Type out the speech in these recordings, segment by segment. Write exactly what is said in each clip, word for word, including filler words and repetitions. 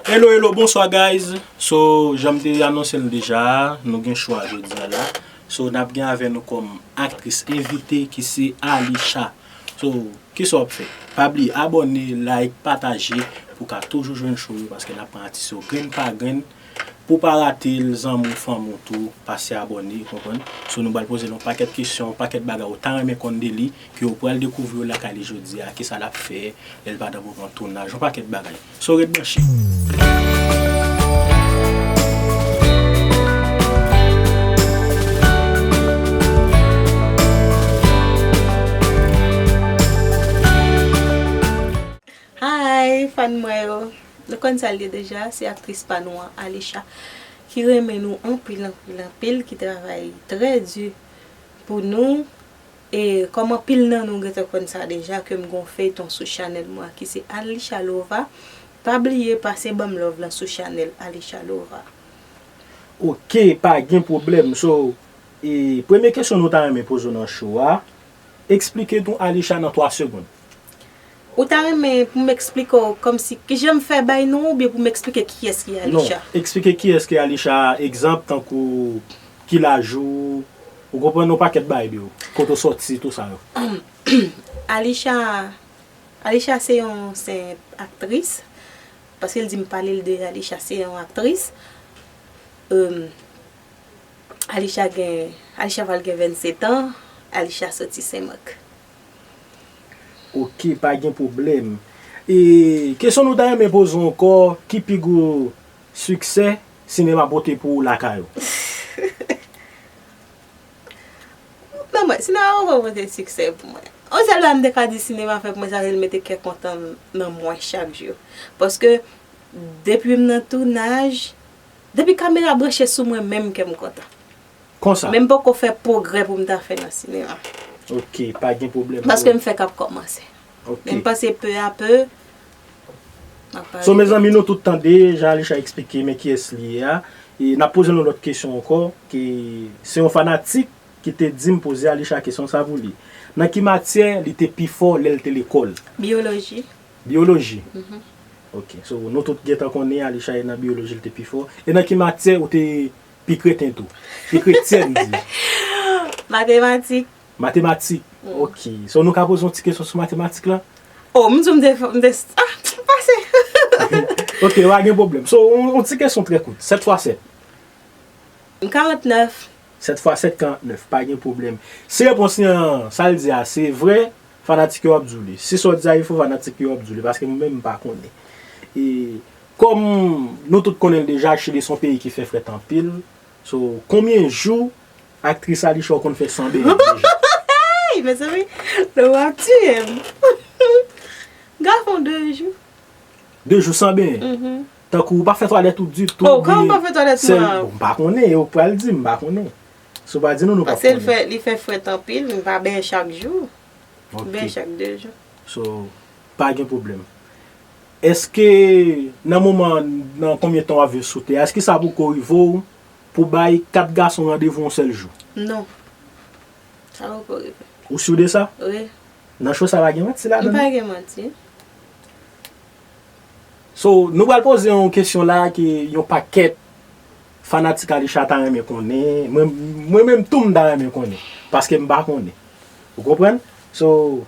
Hello, hello, bonswa guys. So, jan m te anonse l deja, nou gen show a jodi a la. So, n ap gen avè nou kòm aktris envite ki se Alisha. So, kisa w ap fè? Pa bliye abòne, like, pataje pou w ka toujou jwenn show yo paske n ap pran atis yo grenn pa grenn. Pou w pa rate l, zanmi w, fanmi w tou, pase abòne, ou konprann? So, nou pral poze l yon pakèt kesyon, yon pakèt bagay ou ta renmen konn de li, ke w pral dekouvri yo lakay li jodi a, kisa l ap fè, lè l pa nan moman tounaj, yon pakèt bagay. So, ret branche. Hi, fan mwen yo. Nou konn sa l ye deja, se aktris pa nou an, Alisha, ki renmen nou anpil, anpil, anpil, ki travay trè di pou nou. E kòm anpil nan nou gentan konn sa deja, ke m gon feyton sou chanèl mwen ki se Alisha Lova, pa bliye pase ban m love lan sou chanèl Alisha Lova. Ok, pa gen pwoblèm. So, e, premye kesyon nou ta renmen poze w nan show a, eksplike nou Alisha nan twa segonn. Ou ta renmen pou m eksplike w kòmsi kijan m fè bay non oubyen pou m eksplike kiyès ki Alisha? Non, eksplike kiyès ki Alisha, egzanp, tankou ki laj ou, ou konprann yon pakèt bagay de ou, kote w sòti, tou sa yo. Alisha, Alisha se yon senp aktris, paske l di m pale l de Alisha, se yon aktris. Em, Alisha gen, Alisha pral gen vennsetan, Alisha soti Senmak. Ok, pa gen pwoblèm. E kesyon nou ta renmen poze w ankò, ki pi gwo siksè sinema pote pou ou lakay ou? Non, mwen, sinema poko pote siksè pou mwen. Yon sèl bagay m te ka di sinema fè pou mwen, sa se l mete kè kontan nan mwen chak jou. Paske depi m nan tounaj, depi kamera branche sou mwen, menm kè m kontan. Konsa? Men m poko fè pwogrè pou m ta fè nan sinema. Ok, pa gen pwoblèm. Paske m fèk ap kòmanse. Ok. Men m panse peu à peu, m ap So, pale. Mezanmi, nou tout tande, jan Alisha eksplike, men kiyès li ye a. E n ap poze nou lòt kesyon ankò, ki se yon fanatik ki te di m poze Alisha kesyon sa pou li. Nan ki matyè li te pi fò lè l te lekòl? Biyoloji. Biyoloji? Mhm. Ok, so, nou tout gentan konnen Alisha e nan biyoloji l te pi fò. E nan ki matyè ou te pi kreten tou? Pi kretyèn, di. Matematik. Matematik. Mm. Ok. So, nou ka poze yon ti kesyon sou matematik la? Oh, m di w m te, m te, ah, pase. Ok, pa gen pwoblèm. So, yon, yon ti kesyon trè kout. Sèt fwa sèt. Karant nèf. Sèt fwa sèt, karant nèf. Pa gen pwoblèm. Si repons li an, sa l di a, se vre, fanatik yo ap di w li. Si sa w di a, e fo, fanatik yo ap di w li. Paske mwen menm, m pa konnen. E, kòm nou tout konnen l deja, Chili se yon peyi ki fè frèt anpil. So, konbyen jou aktris Alisha w konn fè san benyen deja? Hey, mezanmi, lè w ap tiye m. Gafon de jou. De jou san benyen? Mhm. Tankou ou pa fè twalèt ou ditou, Oh, kòman m pa fè twalèt mwen? Bon, m pa konnen, ou pral di m, m pa konnen. Si w pa di nou, nou p ap konnen. Paske l fè, li fè frèt anpil, m pa benyen chak jou. Ok. M benyen chak de jou. So, pa gen pwoblèm. Èske nan moman, nan konbyen tan w ap viv sou tè a, èske sa poko rive w pou bay kat gason randevou yon sèl jou? Non. Sa poko rive. Ou si de sa? Wi. Nan show sa pa gen manti ladan, non? M pa gen manti. So, nou pral poze yon kesyon la ke yon pakèt fanatik Alisha ta renmen konnen. Mwen, mwen menm tou m ta renmen konnen. Paske m pa konnen. Ou konprann? So,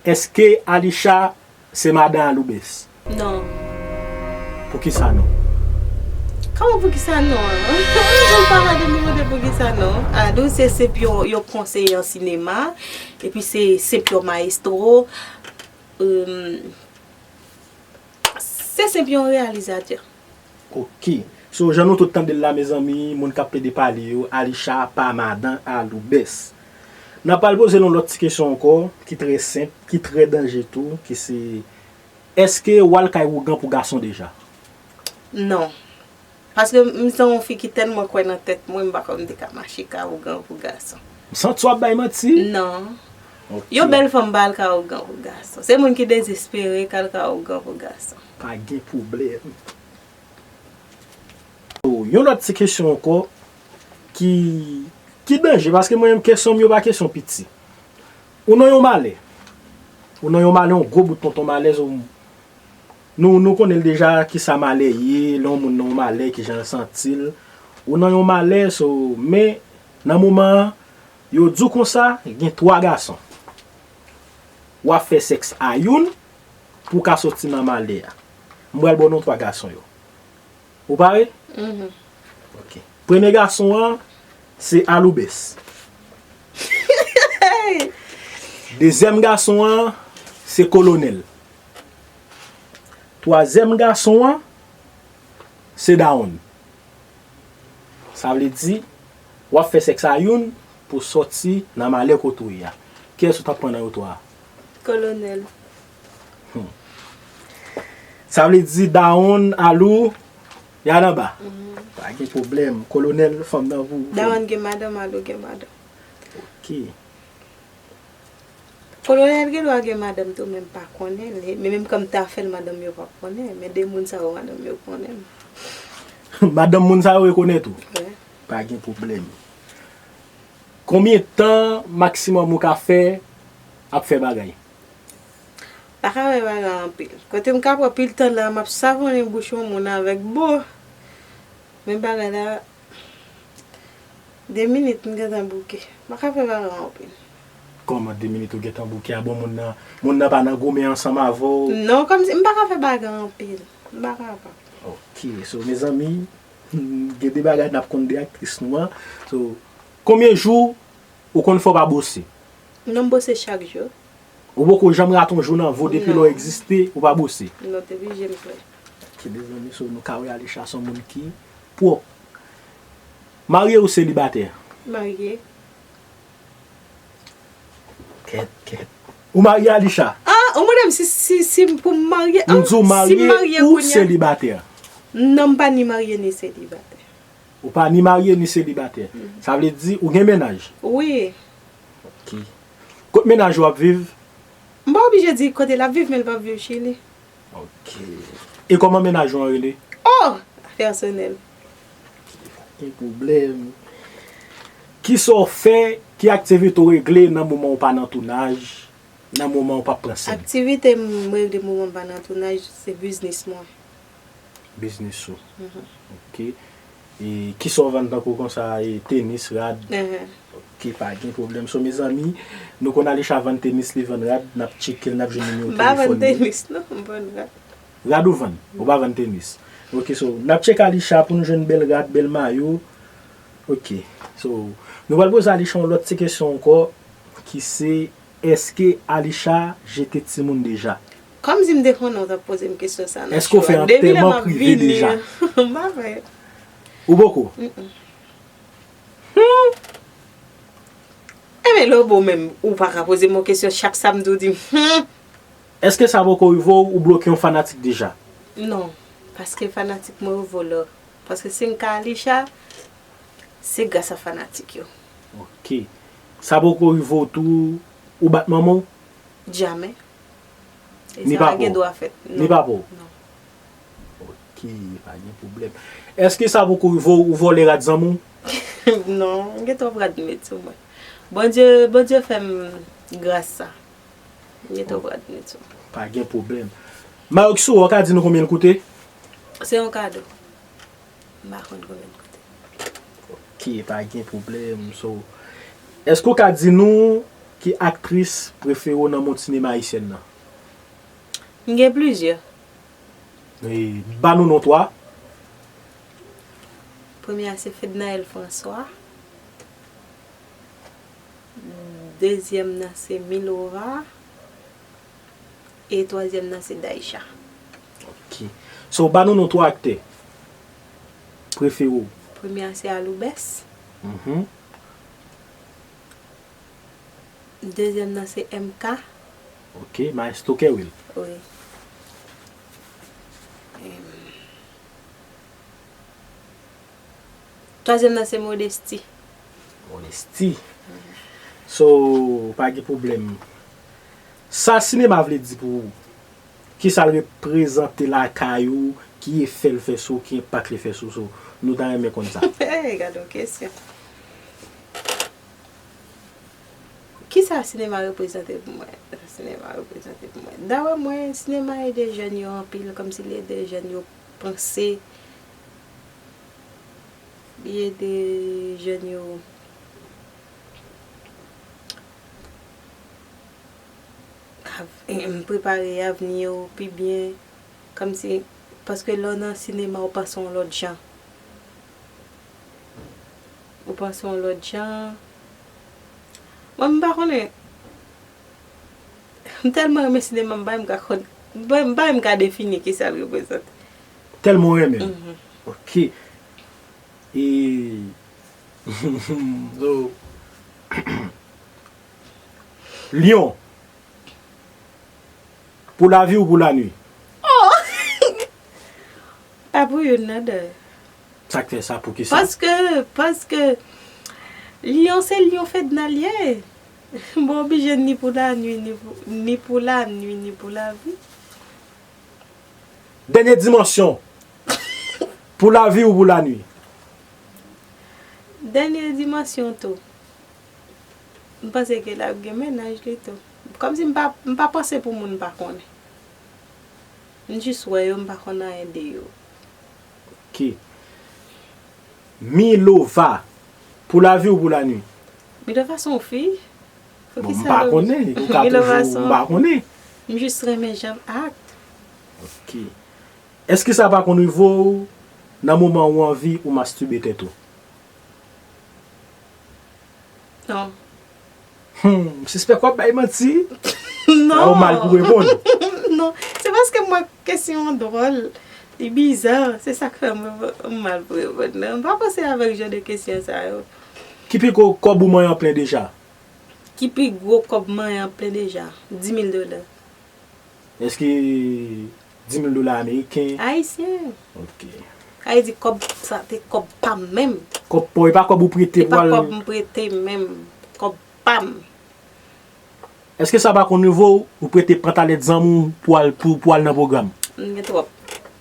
èske Alisha se madan Aloubès? Non. Poukisa non? Kòman poukisa non? Ou pa gade m demande poukisa non? Alou se senp yon, yon konseye an sinema, epi se senp yon mayestwo, em, se senp yon reyalizatè. Ok. So, jan nou tout tande l la, mezanmi, moun k ap plede pale yo, Alisha pa madan Aloubès. N ap pral poze l yon lòt ti kesyon ankò, ki trè senp, ki trè danje tou, ki se, èske w al kay wougan pou gason deja? Non. Paske m se yon fi ki tèlman kwè nan tèt mwen, m pa kwè m te ka mache kay wougan pou gason. M santi w ap bay manti. Non. Ok. Yon bèl fanm pa al kay wougan pou gason. Se moun ki dezespere k al kay wougan pou gason. Pa gen pwoblèm. Oh, yon lòt ti kesyon ankò ki, ki danje, paske mwen menm kesyon m yo pa kesyon piti. Ou nan yon malè. Ou nan yon malè, yon gwo bout tonton malèz, ou, Nou, nou konnen l deja kisa malè ye, lè yon moun nan yon malè, kijan l santi l. Ou nan yon malè, so, men nan moman an, yo di w konsa, gen twa gason. W ap fè sèks a youn pou w ka soti nan malè a. M pral ba w non twa gason yo. Ou pare? Mhm. Ok. Premye gason an, se Aloubès. Dezyèm gason an, se Kolonèl. Twazyèm gason an, se Dawonn. Sa vle di, w ap fè sèks a youn pou sòti nan malè kote w ye a. Kiyès ou t ap pran nan yo twa a? Kolonèl. Hmm. Sa vle di Dawonn, Alou, y al anba. Mhm. Pa gen pwoblèm. Kolonèl, fanm nan pou, pou Dawonn gen madanm, Alou gen madanm. Ok. Kolonèl gen dwa gen madanm tou, men m pa konnen. Men menm kan m ta fè l, madanm yo p ap konnen. Men de moun sa yo, madanm yo konnen m. Madanm moun sa yo rekonèt ou? Wi. Pa gen pwoblèm. Konbyen tan maksimòm ou ka fè ap fè bagay? Pa ka fè bagay anpil. Kote m ka pran pil tan la, m ap savonnen bouch yon moun avèk bo. Men bagay la, de minit m gentan bouke. M pa ka fè bagay anpil. Kòman de minit ou gentan bouke? A bon, moun nan, moun nan pa nan goumen ansanm avè w? Non, kòmsi m pa ka fè bagay anpil. M pa kapab. Ok, so, mezanmi, gen de bagay n ap konn de aktris nou an. So, konbyen jou ou konn fè w pa bwose? Non, m bwose chak jou. Ou poko janm rate yon jou nan vi w depi lè w egziste, ou pa bwose? Non, depi jenn frè. Ok, mezanmi, so, nou ka wè Alisha se yon moun ki pwòp. Marye ou selibatè? Marye. Kèt, kèt. Ou marye, Alisha? Ah, ou mande m si, si, si m pou m marye? M di w marye ou selibatè? Non, m pa ni marye ni selibatè. Ou pa ni marye ni selibatè. Mhm. Sa vle di ou gen mennaj? Wi. Ok. Kot mennaj ou ap viv? M pa oblije di kote l ap viv, men l p ap viv Chili. Ok. E kòman mennaj ou an rele? Oh! Pèsonèl. Gen pwoblèm. Kisa w fè, ki aktivite w regle nan moman w pa nan tounaj, nan moman w p ap pran sèn? Aktivite m regle moman m pa nan tounaj, se biznis mwen. Biznis ou. Mhm. Ok. E kisa w vann tankou konsa, e tenis, rad? Mhm. Ok, pa gen pwoblèm. So, mezanmi, nou konn Alisha vann tenis, li vann rad, n ap tcheke l, n ap jwenn nimewo telefòn li. M pa vann tenis, non, m vann rad. Rad ou vann? Ou pa vann tenis. Ok, so, n ap tcheke Alisha pou nou jwenn bèl rad, bèl mayo. Ok, so, nou pral poze Alisha yon lòt ti kesyon ankò, ki se, èske Alisha jete timoun deja? Kòmsi m te konnen w t ap poze m kesyon sa nan show a. Èske w fè antèman prive deja? M pa fè. Ou poko? Mm-mm. Hmm. Enben, lè w bo menm, ou pa ka poze m yon kesyon, chak sa m di w di m, hmm. Èske sa poko rive w, ou bloke yon fanatik deja? Non, paske fanatik mwen yo volè. Paske si m ka Alisha, se gras a fanatik yo. Ok. Sa poko rive w tou, ou bat manman w? Jamè. E sa pa gen dwa fèt. Ni papa w? Non. Ok, pa gen pwoblèm. Èske sa poko rive w, ou vòlè rad zanmi w? Non, m gen twòp rad m met sou mwen. Bondye, Bondye fè m gras sa. M gen twòp rad m met sou mwen. Pa gen pwoblèm. Mayo ki sou ou a, w ka di nou konbyen l koute? Se yon kado. M pa konn konbyen l koute. Ok, pa gen pwoblèm. So, èske w ka di nou ki aktris prefere w nan mond sinema ayisyèn nan? M gen plizyè. E, ba nou non twa. Premye a se Fednaelle François. Dezyèm nan se Milova. E twazyèm nan se Daïcha. Ok. So, ba nou non twa aktè prefere w. Premye a se Aloubès. Mhm. Dezyèm nan se M K. Ok, Maestro Kerwill. Wi. Em, Twazyèm nan se Modesty. Modesty. So, pa gen pwoblèm. Sa sinema vle di pou ou? Kisa l reprezante lakay ou? Ki efè l fè sou ou? Ki enpak li fè sou ou? So, nou ta renmen konn sa. Hey, gade yon kesyon. Kisa sinema reprezante pou mwen? Sinema reprezante pou mwen. Dapre mwen, sinema ede jèn yo anpil, kòmsi li ede jèn yo panse, li ede jèn yo av- prepare avni yo pi byen, kòmsi, paske lè w nan sinema, ou panse yon lòt jan. Ou panse yon lòt jan. Mwen, m pa konnen. M tèlman renmen sinema, m pa menm ka konn, m pa, m pa menm ka defini kisa l reprezante. Tèlman w renmen l. Ok. E so, Lyon. Pou lavi ou pou lanwi? Pa pou youn nan de. Sa k fè sa? Poukisa? Paske, paske Lyon se Lyon Fedna l ye. Mwen oblije ni pou lanwi, ni pou, ni pou lanwi, ni pou lavi. Dènye dimansyon. Pou lavi ou pou lanwi? Dènye dimansyon tou. M panse ke l ap gen mennaj li tou. Kòmsi m pa, m pa panse pou moun m pa konnen. M jis wè yo, m pa konn anyen de yo. Ok. Milova. Pou lavi ou pou lanwi? Milova se yon fi? Bon, m pa konnen. Ou ka toujou, m pa konnen. M jis renmen jan l act. Ok. Èske sa pa konn rive w nan moman ou anvi ou mastibe tèt ou? Non. Hmm, m sispèk w ap bay manti. Non. Ou mal pou reponn. Non. Se paske m wè kesyon an dwòl. Li biza. Se sa k fè m, m mal pou reponn nan. M pa panse avèk jan de kesyon sa yo. Ki pi gwo kòb ou manyen an plen deja? Ki pi gwo kòb manyen an plen deja? Dis mil dola. Èske dis mil dola ameriken? Ayisyen. Ok. Sa vle di kòb sa te kòb pa m menm. Kòb pa w, e pa kòb ou prete E pa pou al. Kòb m prete menm. Kòb pa m. Èske sa pa konn rive w, ou prete pantalèt zanmi w pou al, pou, pou al nan pwogram? M gen twòp.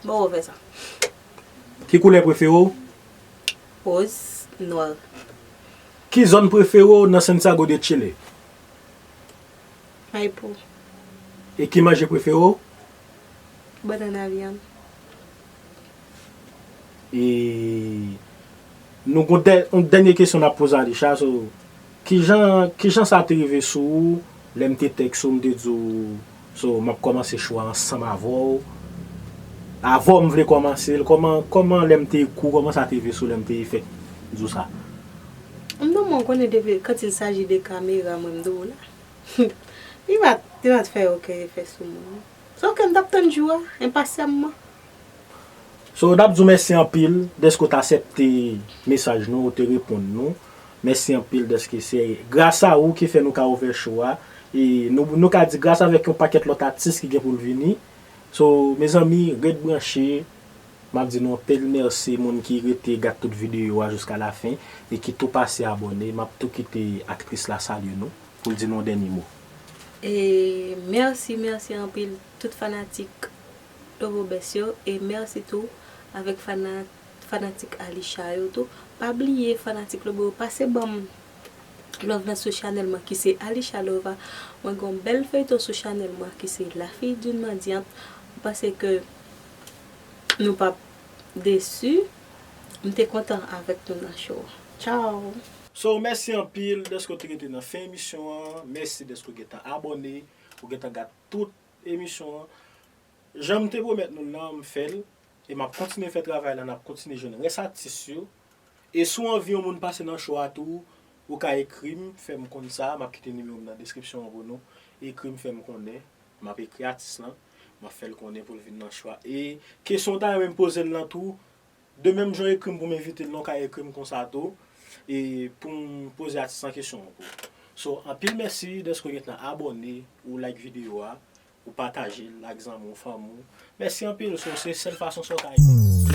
Bon, ou fè sa. Ki koulè prefere w? Woz, nwa. Ki zòn prefere w nan Santiago de Chile? Maipo. E ki manje prefere w? Bannann a vyann. E nou gon dè, yon dènye kesyon n ap poze Alisha, so, kijan, kijan sa te rive sou ou, lè m te tèks ou, m te di w, so, m ap kòmanse cho a ansanm avè w. Avè w m vle kòmanse l, kòman, kòman lè m te ekri w, kòman sa te rive sou ou lè m te fèk di w sa? M non, mwen konnen depi quand il s'agit de kamera, mwen m di w la. Li pa t, li pa t fè okenn efè sou mwen. Se oke, m t ap tann jou a, enpasyamman. So, n ap di w mèsi anpil dèske w t aksepte mesaj nou, ou te reponn nou. Mèsi anpil dèske se gras a ou ki fè nou ka ouvè cho a. E nou, nou ka di gras avèk yon pakèt lòt atis ki gen pou l vini. So, mezanmi, ret branche. M ap di nou anpil mèsi moun ki rete gad tout videyo a jiska lafen e ki tou pase abòne. M ap tou kite aktris la salye nou pou l di nou yon dènye mo. E mèsi, mèsi anpil tout fanatik Lobo Best yo, e mèsi tou avèk fana-, fanatik Alisha yo tou. Pa bliye fanatik Lobo yo, pase ban m love nan sou chanèl mwen ki se Alisha Lova. Mwen gen yon bèl feyton sou chanèl mwen ki se La fille d'une mendiante. M panse ke nou p ap desi. M te kontan avèk nou nan cho a. Tchao! So, mèsi anpil dèske w te rete nan fen emisyon an. Mèsi dèske w gentan abòne, ou gentan gad tout emisyon an. Jan m te pwomèt nou l lan, m fè l. E m ap kontinye fè travay la, n ap kontinye jwenn rès atis yo. E si w anvi yon moun pase nan cho a tou, ou ka ekri m, fè m konn sa, m ap kite nimewo m nan deskripsyon an pou nou. Ekri m, fè m konnen, m ap ekri atis lan, m ap fè l konnen pou l vin nan cho a. E kesyon w ta renmen m poze l lan tou, de menm jan w ekri m pou m envite l lan, w ka ekri m konsa tou, e pou m poze atis lan kesyon an pou ou. So, anpil mèsi dèske w gentan abòne, ou like videyo a, ou pataje l ak zanmi w, fanmi w. Mèsi anpil, so, se sèl fason sa w ka ede m.